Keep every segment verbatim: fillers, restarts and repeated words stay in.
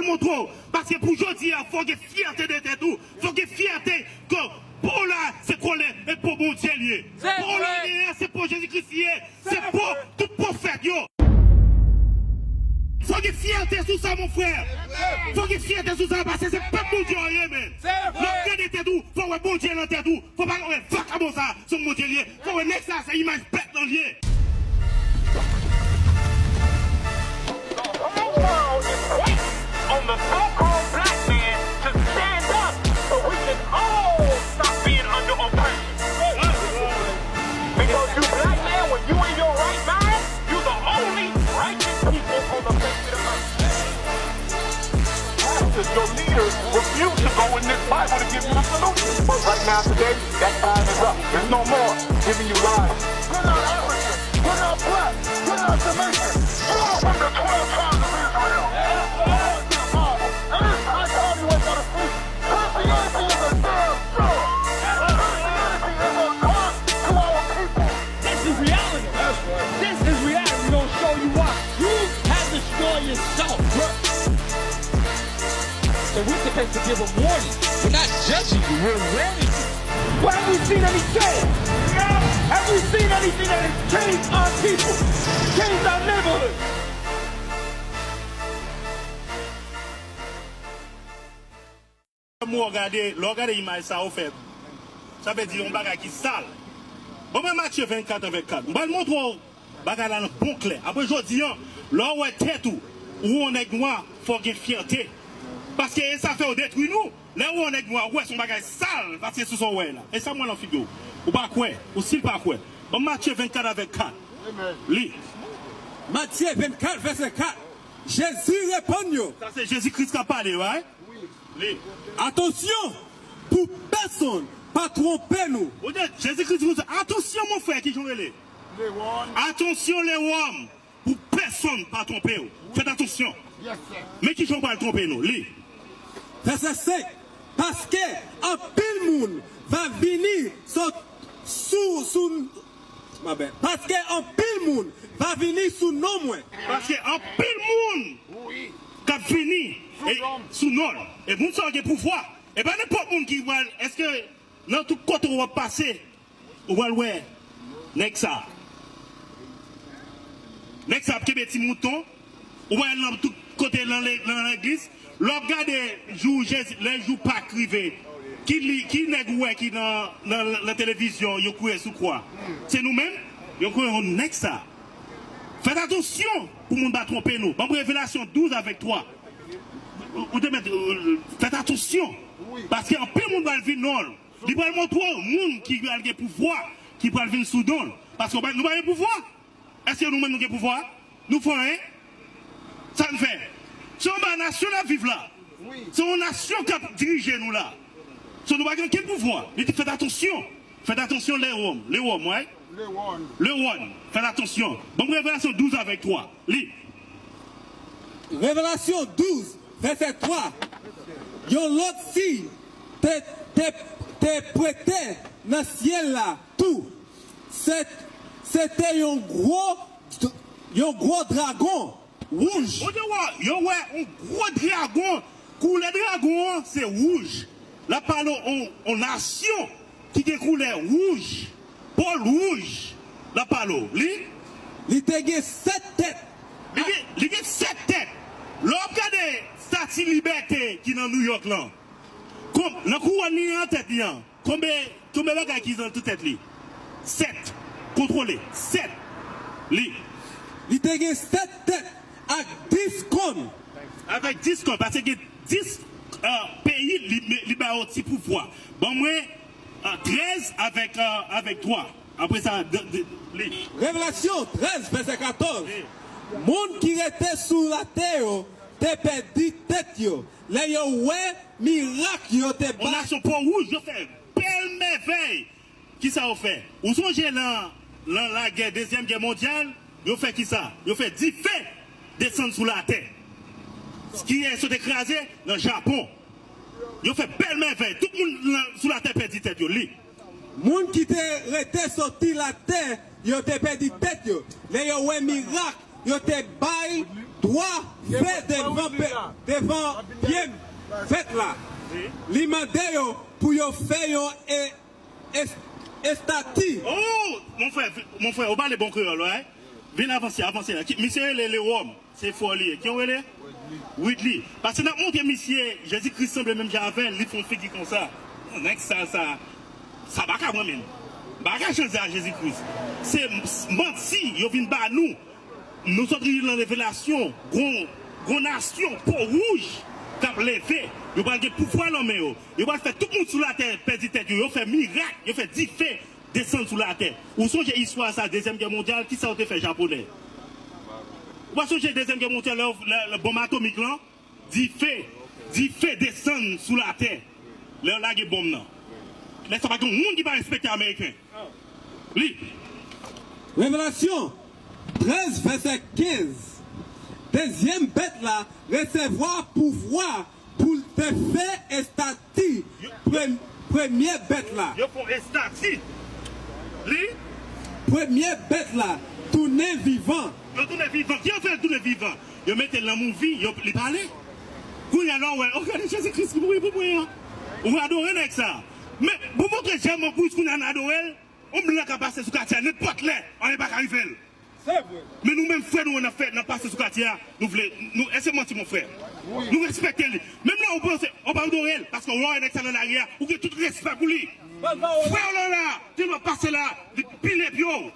Montre w, paske pou jodi a, fò w gen fyète de tèt ou. Fò w gen fyète ke po w la, se kolè e po Bondye l ye. Po w la w genyen an, se po Jezi Kris li ye. Se po tout pwofèt yo. Fò w gen fyète sou sa, mon frè. Fò w gen fyète sou sa, paske se pèp Bondye w ye, men. Lè w gade tèt ou, fò w wè Bondye nan tèt ou. Fò w pa wè vakabon sa, se yon Bondye l ye. Fò w wè nèg sa, se imaj bèt lan l ye. The whole world is waiting on the so-called black man to stand up so we can all stop being under oppression. Because you black man, when you in your right mind, you the only righteous people on the face of the earth. Pastors, your leaders refuse to go in this Bible to give you the solution. But right now, today, that time is up. There's no more giving you lies. You're not African. You're not black. You're not Jamaican. You are from the twelve tribes of Israel. And this is how you ain't gotta sleep. Christianity is a damn joke. Christianity is a curse to our people. This is reality. This is reality. We gonna show you why. You have destroyed yourself. So we're supposed to give a warning. We're not judging you. We're warning you. Well, have we seen any change? Have we seen anything that has changed our people? Changed our neighborhood? Mwen gade, lè w gade imaj sa yo fè, sa vle di yon bagay ki sal. Bon, mwen Matye vennkat avèk kat. Mwen pral montre w bagay la nan bon klè. Apre jodi a, lè w wè tèt ou, ou yon nèg nwa, fò w gen fyète. Paske e sa fè yo detwi nou. Lè w wè yon nèg nwa, ou wè se yon bagay sal, paske se sa w wè la. E sa m wè nan figi w. Ou pa kwè, ou si l pa kwè. Bon, Matye vennkat avèk kat. Li. Matye vennkat, vèsè kat. Jezi reponn yo. Sa se Jezi Kris k ap pale, right? Li. Atansyon pou pèsonn pa twonpe nou. Ou tande, Jezi Kris di konsa, atansyon, mon frè, ki jan w rele? Lewòn. Atansyon, Lewòn, pou pèsonn pa twonpe w. Fèt atansyon. Yes, sir. Men ki jan w pral twonpe nou. Li. Vèsè senk. Paske anpil moun va vini sou, sou, sou, my bad. Paske anpil moun va vini sou non mwen. Paske anpil moun k ap vini sou non l. E moun sa yo gen pouvwa. E pa nenpòt moun ki pral, èske nan tout kote w ap pase, ou pral wè nèg sa. Nèg sa ap kenbe ti mouton. Ou wè l nan tout kote nan le-, nan legliz. Lè w ap gade jou Jezi, lè jou Pak rive, ki li, ki nèg ou wè ki nan, nan, nan televizyon yo kouye sou kwa? Se nou menm? Yo kouye yon nèg sa. Fèt atansyon pou moun pa twonpe nou. Ban m Revelasyon douz avèk twa. Ou, ou te mèt, euh, fèt atansyon. Paske anpil moun pral vin non l. Li pral montre w moun ki pral gen pouvwa, ki pral vin sou non l. Paske nou pa gen pouvwa. Èske nou menm nou gen pouvwa? Nou fè anyen? Sa n fè? Se anba nasyon n ap viv la. Se yon nasyon k ap dirije nou la. So nou pa gen okenn pouvwa. Li di fèt atansyon. Fèt atansyon, Lewòn. Lewòn, right? Lewòn. Lewòn. Fèt atansyon. Ban m Revelasyon douz avèk twa. Li. Revelasyon douz, vèsè twa. Yon lòt siy te, te, te prete nan syèl la tou. Se, se te yon gwo, yon gwo dragon wouj. Ou te wè, yo wè yon gwo dragon. Koulè dragon an, se wouj. L ap pale yon, yon nasyon ki gen koulè wouj, po l wouj. L ap pale w. Li? Li te gen sèt tèt. Li gen, li gen sèt tèt. Lè w ap gade Stati Libète ki nan Nouyòk lan, kon-, nan kouwòn li an, tèt li an, konbe, konbe bagay ki nan tout tèt li? Sèt. Kontwole. Sèt. Li. Li te gen sèt tèt ak dis kòn. Avèk dis kòn, paske gen dis, euh, peyi li, li ba yo ti pouvwa. Ban mwen, euh, trèz avèk, euh, avèk twa. Apre sa, de, de, li. Revelasyon trèz, vèsè katòz. Li. Moun ki rete sou latè yo te pèdi tèt yo lè yo wè mirak yo te bay. Yon nasyon po wouj, yo fè bèl mèvèy. Kisa yo fè? Ou sonje nan, nan lagè, Dezyèm Gè Mondyal, yo fè kisa? Yo fè dife desann sou latè. Kiyès yo te kraze? Nan Japon. Yo fè bèl mèvèy. Tout moun nan, sou latè pèdi tèt yo. Li. Moun ki te rete soti latè, yo te pèdi tèt yo lè yo wè mirak yo te bay dwa fè devan, devan pye bèt la. Li mande yo pou yo fè yon e- es- estati. Oh, mon frè, mon frè, ou pale bon kreyòl, wi. Vin avanse, avanse la. Misye rele Lewòm, se frè li ye. Ki w rele? Widli. Paske n ap montre misye, Jezi Kris sanble menm jan avè l, li fè yon figi konsa. Nèg sa, sa, sa pa ka mwen menm. M pa ka chanje a Jezi Kris. Se manti yo vin ba nou. Nou sot li nan Revelasyon, gon, gon nasyon po wouj k ap leve. Yo pral gen pouvwa nan men yo. Yo pral fè tout moun sou latè pèdi tèt yo. Yo fè mirak, yo fè dife desann sou latè. Ou sonje istwa sa, Dezyèm Gè Mondyal, kisa yo te fè Japonè? Ou pa sonje Dezyèm Gè Mondyal, lè, lè, lè bonm atomik lan? Dife, dife desann sou latè lè yo lage bonm nan. Lè sa pa gen moun ki pa respekte Ameriken. Li. Revelasyon trèz, vèsè kenz. Dezyèm bèt la resevwa pouvwa pou l te fè estati pre- premye bèt la. Yo fè yon estati. Li. Premye bèt la tounen vivan. Yo tounen vivan. Ki yo fè l tounen vivan? Yo mete l nan mouvi, yo, li pale. Kounye a lè w wè, o gade Jezi Kris ki mouri pou mwen an. Ou adore nèg sa. Men, pou montre Jèmòpous kounye a n adore l, yon blan ka pase sou katye a nenpòt lè, anyen pa ka rive l. Men nou menm frè nou an n ap fè, n ap pase sou katye a, nou vle, nou, èske se manti mon frè? Nou respekte li. Menm lè ou panse, ou pa adore l, paske w wè nèg sa nan lari a, ou gen tout respè pou li. Frè w lan la, tèlman pase la, li pile pye w.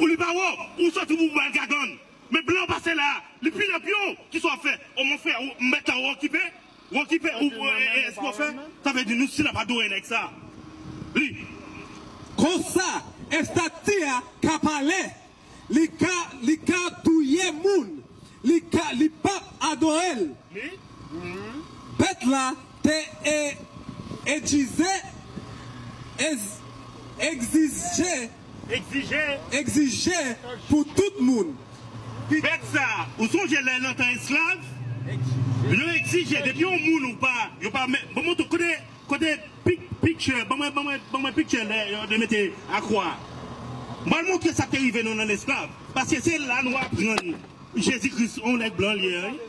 Ou li pa wè w, ou soti pou w ba l gagann. Men blan pase la, li pile pye w. Kisa w ap fè? O mon frè, ou mèt la, ou okipe? Ou okipe, ou, èske w fè? Sa vle di nou si n ap adore nèg sa. Li. Konsa, estati a ka pale. Li ka, li ka touye moun. Li ka, li p ap adore l. Bèt la te e- ejize, ez- egzije, Egzije. Egzije pou tout moun. Bèt sa, ou sonje lè nan tan esklav? Yo egzije, depi yon moun ou pa, yo pa men, bon, mwen tou, kote, kote pik- picture, ban mwen, ban mwen, ban mwen picture lè yo te mete akwa. M pral montre sa k te rive nou nan esklav. Paske se la nou aprann Jezi Kris, yon nèg blan li ye, wi.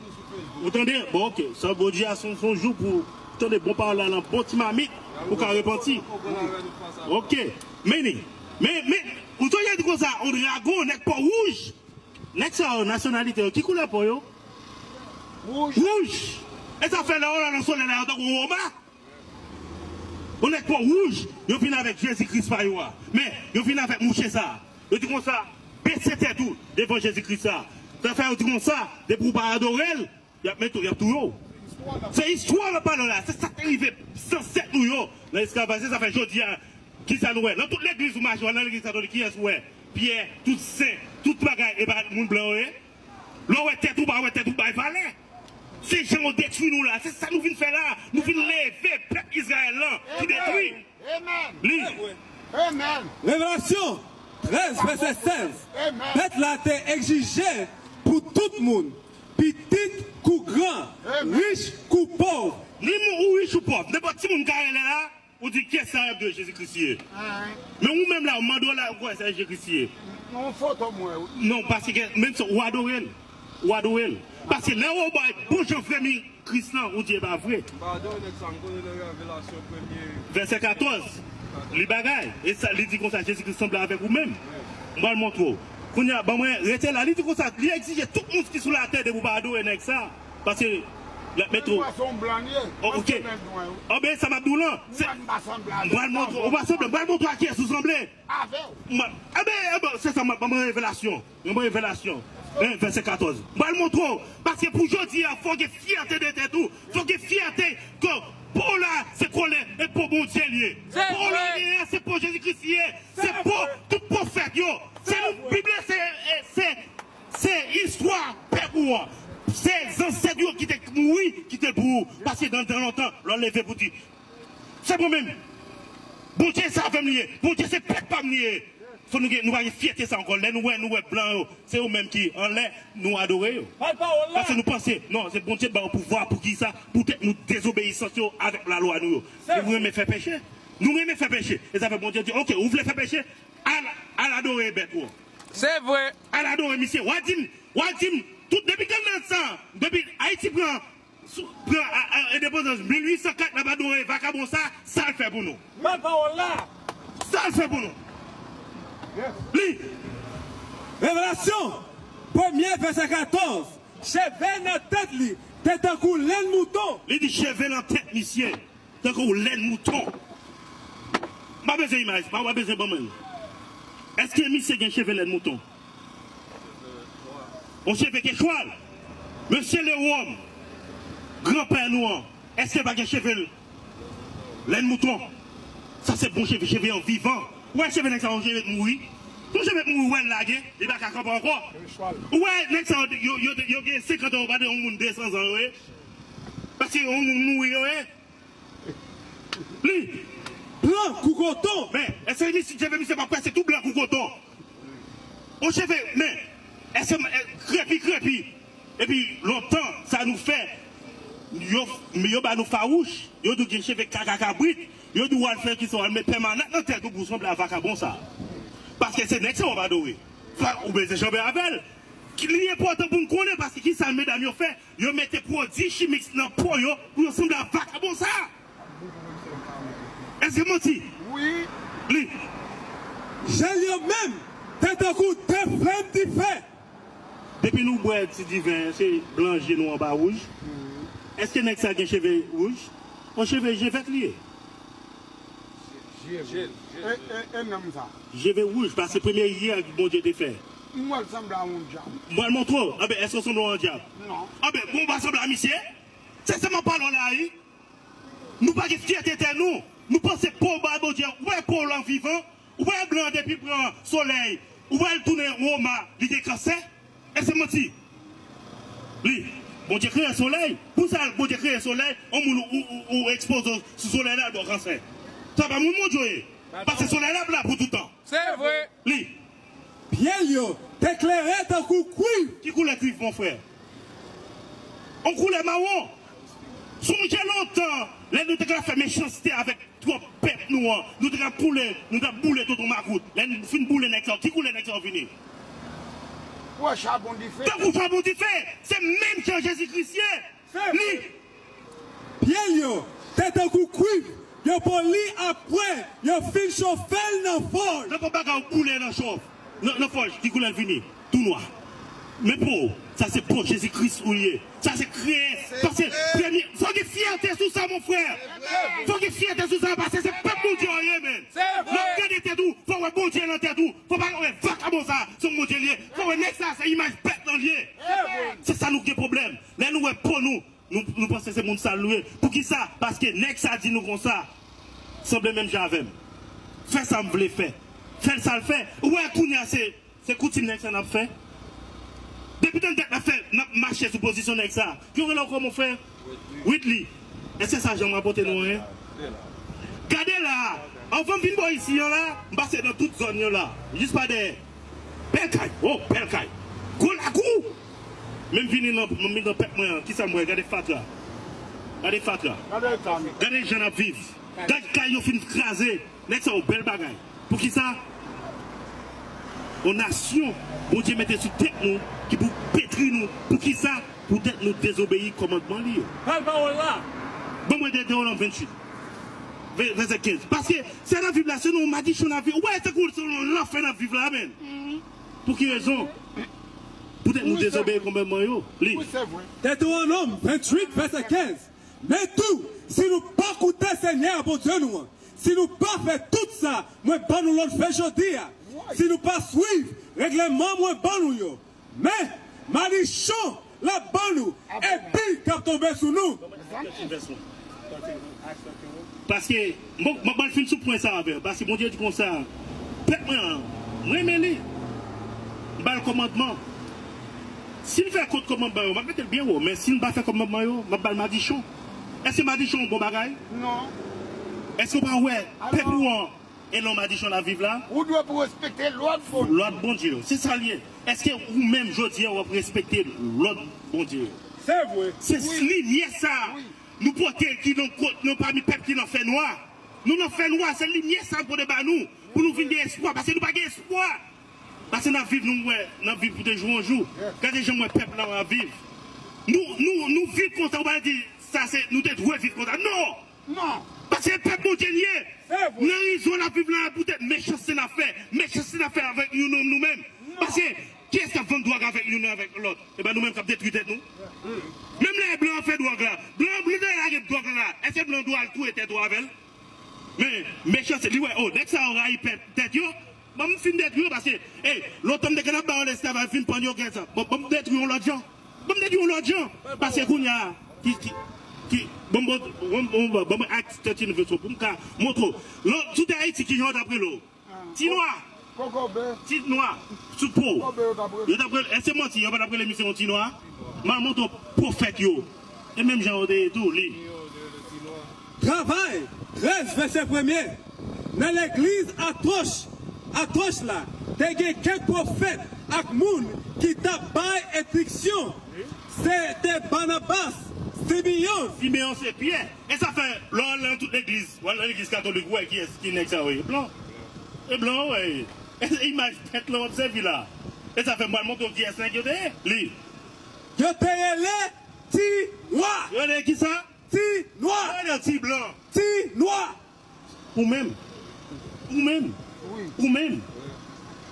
Ou tande? Bon, oke. Sa Bondye a se yon, se yon jou pou tande bon pawòl la nan bon ti mamit, ou ka repanti. Oke. Men, men, men, ou sonje di konsa, yon dragon, nèg po wouj. Nèg sa yo, nasyonalite yo, ki koulè po yo? Wouj. Wouj. E sa fè lè yo la nan solèy la, yo tankou Woma. Yon nèg po wouj, yo vin avèk Jezi Kris pa yo a. Men, yo vin avèk mouche sa a. Yo di konsa, bese tèt ou devan Jezi Kris sa a. Sa fè yo di konsa, depi ou pa adore l, y ap mete w, y ap touye w. Se istwa n ap pale la, se sa k te rive zansèt nou yo nan esklavaj, se sa fè jodi a, kisa nou wè? Nan tout legliz ou mache, w al nan legliz katolik, kiyès ou wè? Pyè, tout sen, tout bagay, e pa moun blan yo ye? Lè w wè tèt ou, pa wè tèt ou bay valè. Se jan yo detwi nou la, se sa nou vin fè la. Nou vin leve pèp Izrayèl lan ki detwi. Li. Revelasyon trèz, vèsè sèz. Bèt la te egzije pou tout moun, pitit kou gran, rich kou pòv. Ni moun ou rich ou pòv, nenpòt timoun ka rele la. Ou di, kiyès sa y ap di Jezi Kris ye? Men ou menm la, ou mande w la, ou kwè se Jezi Kris ye? Yon foto mwen, wi. Non, paske, menm si ou adore l. Ou adore l. Paske lè ou bay bon jan vrè mi Kris lan, ou di e pa vre. M pa adore nèg sa, m konnen nan Revelasyon premye. Vèsè katòz. Li bagay. E sa, li di konsa, Jezi Kris sanble avèk ou menm. M pral montre w. Kounye a, ban mwen, rete la. Li di konsa, li egzije tout moun ki sou latè depi w pa adore nèg sa. Paske l ap mete w. Mwen se yon blan m ye. Mwen se yon nèg nwa wi. Anben sa m ap di w lan. Mwen m pa sanble avèk sa. Ou pa sanble, m pral montre w a kiyès ou sanble. Avè w. Mwen, anben, anben, se sa m ap, ban mwen revelasyon. Ban mwen revelasyon. Hein, vèsè katòz. M pral montre w. Paske pou jodi a, fò w gen fyète de tèt ou. Fò w gen fyète ke po w la, se kolè e po Bondye l ye. Po w la w genyen an, se po Jezi Kris li ye. Se po tout pwofèt yo. Se nou, Bib la, se, se, Se istwa pèp ou an. Se zansèt yo ki te mouri, ki te pou ou. Paske nan tan lontan, lè w leve pou di, se mwen menm. Bondye se avè m li ye. Bondye se pèp pa m li ye. Fò nou gen, nou pa gen fyète sa ankò. Lè nou wè, nou wè blan yo, se yo menm ki anlè, nou adore yo. Paske nou panse, non, se Bondye k ba yo pouvwa, poukisa, poutèt nou dezobeyisans yo avèk lalwa nou yo. Nou renmen fè peche. Nou renmen fè peche. E sa fè Bondye di, oke, ou vle fè peche? Al, al adore bèt ou an. Se vre. Al adore misye. W a di m, w a di m, tout depi kanal sa, depi Ayiti pran, sou- pran a- a- endepandans mil uit san kat, n ap adore vakabon sa, sa l fè pou nou? Pral pawòl la. Sa l fè pou nou? Li. Revelasyon, premye vèsè katòz. Cheve nan tèt li te tankou lenn mouton. Li di cheve nan tèt misye tankou lenn mouton. M pa bezwen imaj, m pa bezwen ban mwen l. Èske misye gen cheve lenn mouton? On cheve ke chwal. Mesye Lewòm, granpè nou an, èske pa gen cheve l? Lenn mouton. Sa se bon cheve, cheve an vivan. Ou wè cheve nèg sa, yon cheve t mouri. Yon cheve t mouri, ou wè l lage, li pa ka kanpe ankò. Ou wè nèg sa, yo, yo, yo gen senkant an, ou pa de yon moun de san zan yo ye. Paske yon moun mouri yo ye. Li. Blan kou koton. Men, èske misye, cheve misye pa prèske tou blan kou koton? On cheve, men, èske, è, krepi, krepi. Epi, lontan, sa nou fè, yo, yo ba nou fawouch, yo di w gen cheve kaka kabrit, yo di w al fè kisa, w al met pèmanan nan tèt ou pou w sanble a vakabon sa. Paske se nèg sa w ap adore. Fa- ou bezwen janbe avè l. Ki- Li enpòtan pou n konnen, paske kisa medam yo fè? Yo mete pwodui chimik nan po yo pou yo sanble a vakabon sa. Èske manti? Wi. Li. Je l yo menm te tankou de flenm dife. Depi nou bwè ti diven, se blan je nou an pa wouj. Èske nèg sa gen cheve wouj? On cheve je vèt li ye. Je, je, e, e, e nonm sa. Je ve wouj, paske premye je a Bondye te fè. M wè l sanble a yon dyab. M pral montre w. Anben, èske w sanble a yon dyab? Non. Anben, bon, w pa sanble a misye? Se sèlman pale w la, wi. Nou pa gen fyète tè nou. Nou panse po ba Bondye. Ou wè po lan vivan? Ou wè blan depi pran solèy? Ou wè l tounen woma, li gen kansè? Èske se manti? Li, Bondye kreye solèy. Pou sa, Bondye kreye solèy, yon moun ou, ou, ou ekspoze w sou solèy la, l ba w kansè. Sa pa moun Bondye w ye. Paske solèy la ap la pou tout tan. Se vre. Li. Pye l yo te klere tankou kwiv. Ki koulè kwiv, mon frè? On koulè mawon. Sonje lontan, lè nou te ka fè mechanste avèk twòp pèp nou an, nou te ka koule, nou te ka boule tonton makout. Lè n fin boule nèg sa yo, ki koulè nèg sa yo vini? Wè chabon dife. Tankou chabon dife. Se menm jan Jezi Kris ye. Li. Pye l yo te tankou kwiv, yo poli apre yo fin chofe l nan fòj. Nan pou bagay ou boule nan chòf, nan, nan fòj, ki koulè l vini? Tou nwa. Men po, sa se po Jezi Kris ou ye. Sa se kreye. Sa se premye. Fò gen fyète sou sa, mon frè. Fò gen fyète sou sa, paske se pèp Bondye w ye, men. Lè w gade tèt ou, fò w wè Bondye nan tèt ou. Fò pa wè vakabon sa, se yon Bondye l ye. Fò w wè nèg sa, se imaj bèt lan l ye. Se sa nou gen pwoblèm. Lè nou wè po nou, nou, nou panse se moun sal nou ye. Poukisa? Paske nèg sa di nou konsa. Sanble menm jan avè m. Fè sa m vle fè. Fè l sa l fè. Ou wè kounye a se, se koutim nèg sa n ap fè. Depi tann dat n ap fè, n ap mache sou pozisyon nèg sa. Yo rele w kòman, frè? Whitley. Èske sa janm rapòte nou anyen? Gade la. Anvan m vin bò isi an la, m pase nan tout zòn yo la. Jis pa dèyè. Bèl kay, o, bèl kay. Gwo lakou. Men m vini nan, m vin nan pèp mwen an, kisa m wè? Gade fatra. Gade fatra. Gade jan n ap viv. Gade kay yo fin kraze. Nèg sa yo bèl bagay. Poukisa? On nasyon Bondye mete sou tèt nou ki pou petri nou. Poukisa? Poutèt nou dezobeyi kòmandman li yo. Pral pawòl la. Ban mwen Detewonom venntuit. Vè- Vèsè kenz. Paske sa n ap viv la, se nan yon madichon n ap viv. Ou wè, se tankou se yon lanfè n ap viv la, men. Pou ki rezon? Poutèt nou dezobeyi kòmandman yo. Li. Wi, se vre. Detewonom venntuit, vèsè kenz. Men tou, si nou pa koute Senyè Bondye nou an, si nou pa fè tout sa mwen ban nou lòd fè jodi a, si nou pa swiv règleman mwen ban nou yo, men madichon l ap ban nou, epi k ap tonbe sou nou. Paske, bon, m ap fin sou pwen sa avè w. Paske Bondye di konsa, pèp mwen an, mwen renmen li. M ba l kòmandman. Si l fè kont kòmandman yo, m ap mete l byen wo. Men si l pa fè kòmandman yo, m ap ba l madichon. Èske madichon yon bon bagay? Non. Èske w pa wè pèp ou an e nan madichon l ap viv la? Ou dwe pou respekte lòd Bondye. Lòd Bondye yo. Se sa l ye. Èske ou menm jodi a w ap respekte lòd Bondye yo? Se vre. Se limyè sa a nou pote ki nan kot, nan pami pèp ki nan fènwa. Nou nan fènwa, se limyè sa a nou pote ba nou pou nou vin gen espwa, paske nou pa gen espwa. Paske n ap viv, nou wè, n ap viv pou de jou an jou. Gade jan m wè pèp la ap viv. Nou, nou, nou viv konsa, ou pa di sa se, nou te dwe viv konsa. Non! Non! Paske pèp Bondye n ye. Nan rizon n ap viv la, poutèt mechanste n ap fè. Mechanste n ap fè avèk nou, nou, nou menm. Paske kiyès k ap vann dwòg avèk youn avèk lòt? E pa nou menm k ap detwi tèt nou? Menm lè blan an fè dwòg la, blan, blan dèyè lage dwòg la, èske blan dwe al touye tèt ou avè l? Men, mechanste, li wè, oh, nèg sa yo rayi pèp, tèt yo. Ban m fin detwi yo, paske, ey, lontan m te konn ap ba yo lesklavaj, fin pann yo, gen sa. Bon, ban m detwi yon lòt jan. Ban m detwi yon lòt jan. Paske kounye a, ki, ki, ki, bon, bon, bon, bon, bon, bon, ak tèt yon veso pou m ka montre w. Lò, si w te Ayiti, ki jan yo t ap rele w? Ti nwa. Kokobe. Ti nwa. Sou po. Kokobe yo t ap rele. Yo t ap rele, èske se manti, yo pa t ap rele misye yon ti nwa? M al montre w pwofèt yo. E menm jan yo te ye tou, li. Travay, trèz vèsè premye. Nan legliz Atòch, Atòch la, te gen kèk pwofèt ak moun ki t ap bay enstriksyon. Se te Banabas, Simeyon. Simeyon se Pyè. E sa fè, lè w al nan tout legliz, w al nan legliz katolik, ou wè kiyès ki nèg sa yo ye? Blan. E blan, ou wè. E se imaj pèt la w ap sèvi la. E sa fè, m pral montre w kiyès nèg yo te ye. Li. Yo te rele Ti Nwa. Yo rele ki sa? Ti Nwa. Yo rele Ti Blan. Ti Nwa. Ou menm. Ou menm. Wi. Ou menm. Wi.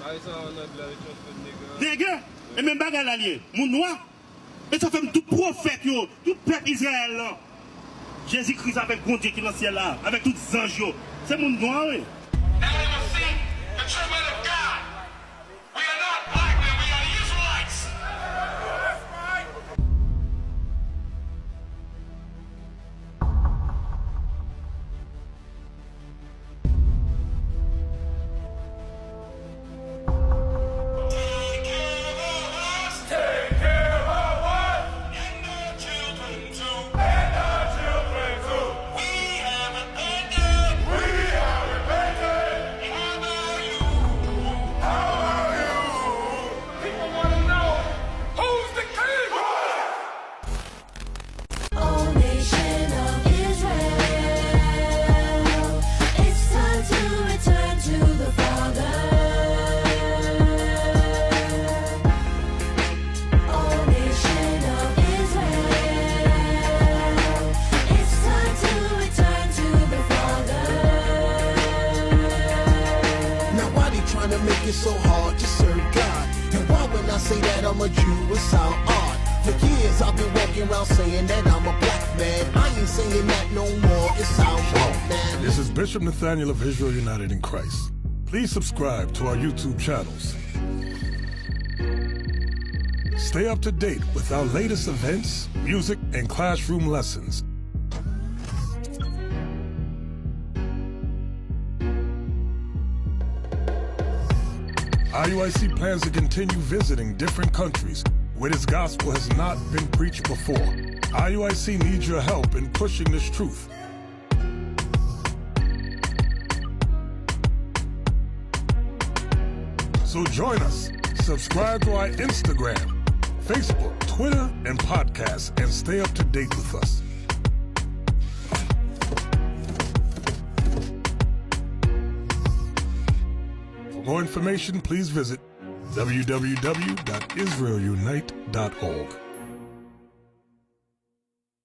Bagay sa an anglè, yo transfè nègè. Nègè. E menm bagay la l ye. Moun nwa. E sa fè m tout pwofèt yo, tout pèp Izrayèl lan. Jezi Kris avèk Bondye ki nan syèl la, avèk tout zanj yo. Se moun nwa, wi. Now they will see the true men of God. We are not black men, we are the Israelites. Take care of us. Take care of us. And the children too. And the children too. We have abandoned. We have abandoned. How about you? How about you? People wanna know, who's the king? O nation of Israel, it's time to return to the Father. O nation of Israel, it's time to return to the Father. Now why they tryna make it so hard to serve God? And why when I say that I'm a Jew, it sound odd? For years I've been walking around saying that I'm a black man. I ain't saying that no more, it sound wrong, man. This is Bishop Nathaniel of Israel United in Christ. Please subscribe to our YouTube channels. Stay up to date with our latest events, music, and classroom lessons. I U I C plans to continue visiting different countries where this gospel has not been preached before. I U I C needs your help in pushing this truth. So join us. Subscribe to our Instagram, Facebook, Twitter, and podcast, and stay up to date with us. For more information, please visit w w w dot israel unite dot org.